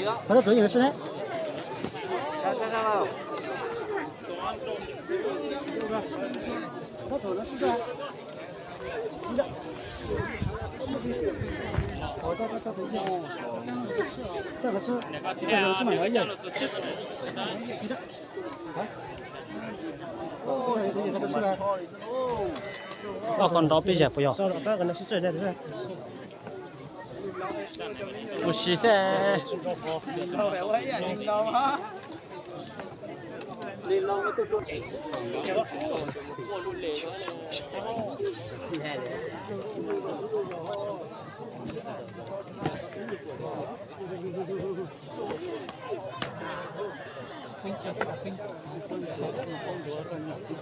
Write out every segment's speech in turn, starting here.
Có tác dụng gì nữa chứ đấy? Koj nrov peb zam puas yog? Ua si xwb.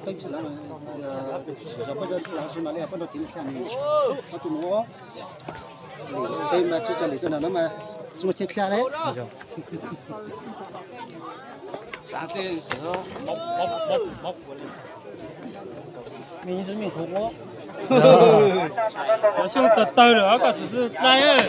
Peb tsis lawv, peb tsis lawv si mas li peb rau tim mus thiaj ni, peb tus nuav. Peb mas tsis cov lwm tuaj no mas tsis muaj chaw dhia li. Xyoo tawg tawg lawm koj xwm xwb dlaib.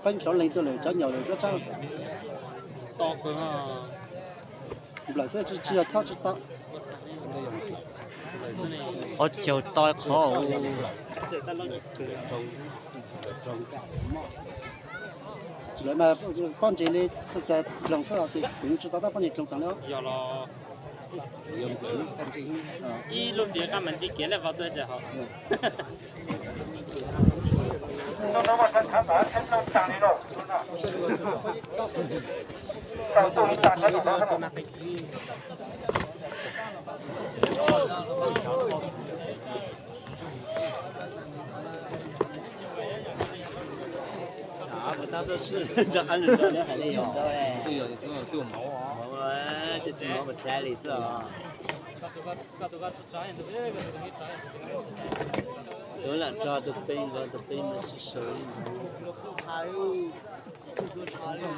Peb ntxhov leej tuaj lawm, cov nyaum lawm, cov tsab nplawm xwb, tsis yog chob tsis tau. Qhov chaw to qhov. Lawv mas pob ntseg li txhua txhua dloog xwb, kuv yeej tsis tau tab pob ntseg dloog tag li. Ib lub ntiav qab mas nti kev lawm vau tuaj ces ho. Tuav lam tso tus peb, tus peb mas sib sau li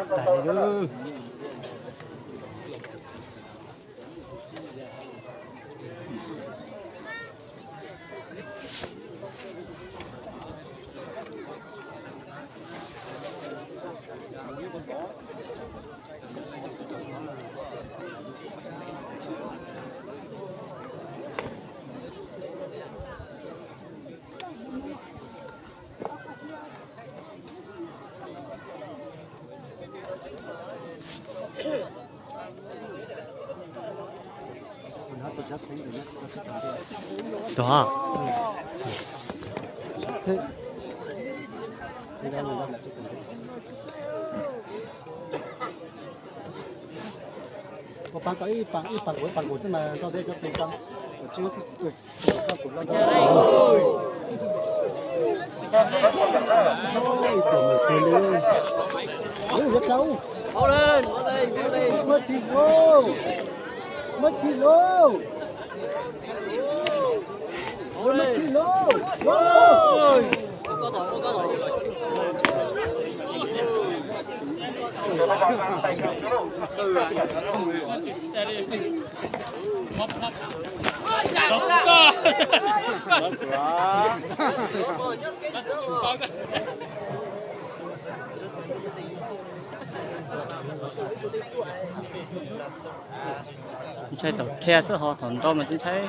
ntawd. Tuag. Pab tau ib pab, ib pab nkaus, ib pab nkaus xwb mas nrog tej cov tus tau. Muab tsis lauj, muab tsis lauj, muab tsis lauj. Ntshai thaum rhia xwb, ho thaum nrau mas tsis ntshai.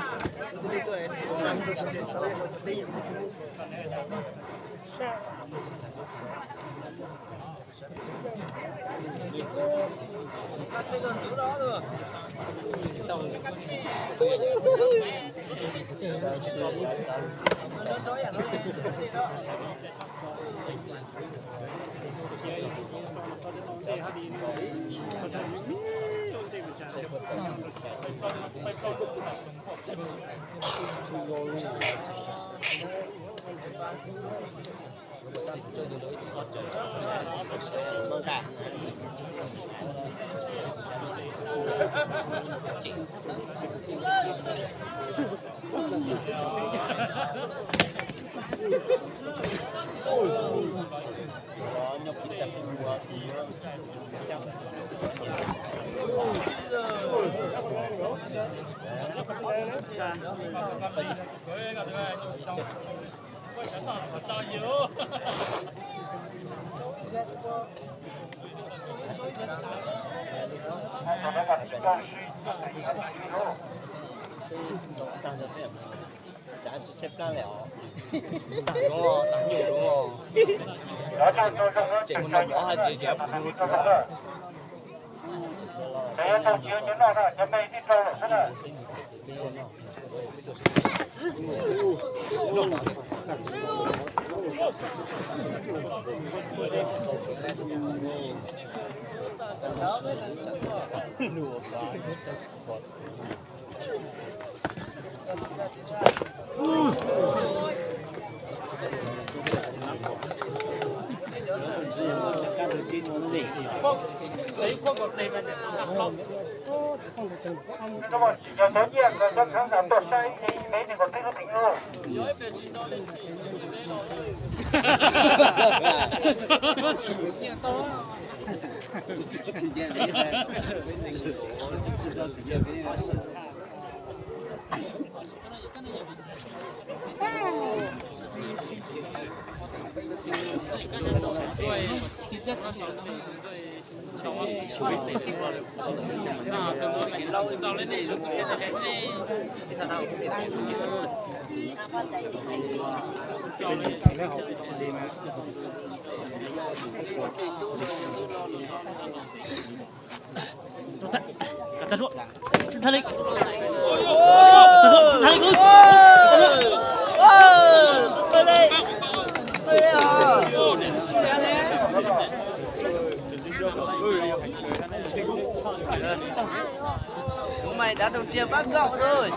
Chúng mày đã đồng tiền bắt gọn rồi.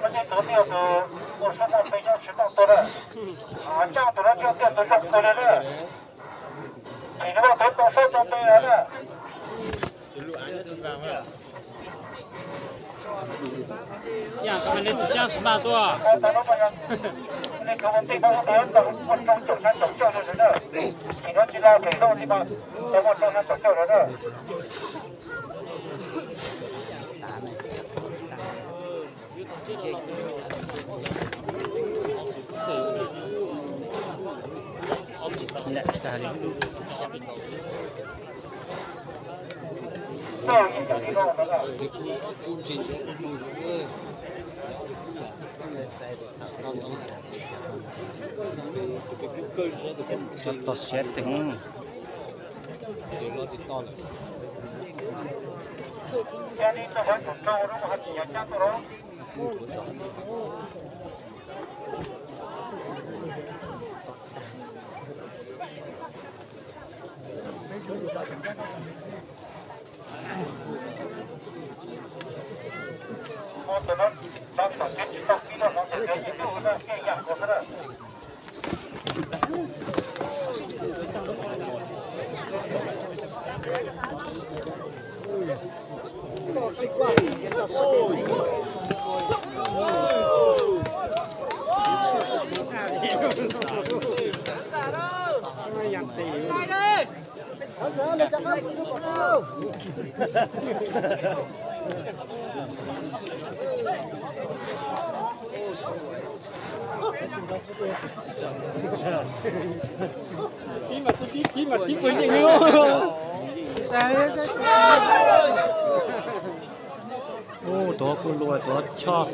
Tus twg tus ua suab muaj pes nyob tsis tau tua na, coj tus no coj tiaj tus zoo tua li na. Tsis muaj tus tua saib tau pes na. Ib yam li tsis cab sma tuaj. Nej cov ua ntej no ua tau muaj rau caum xya caum coj no na. Tsis no tsis los phem zoo li mas tau muaj rau xya caum coj no na. Txog siab teev. Ub, tuav kuj luag, tuav choj.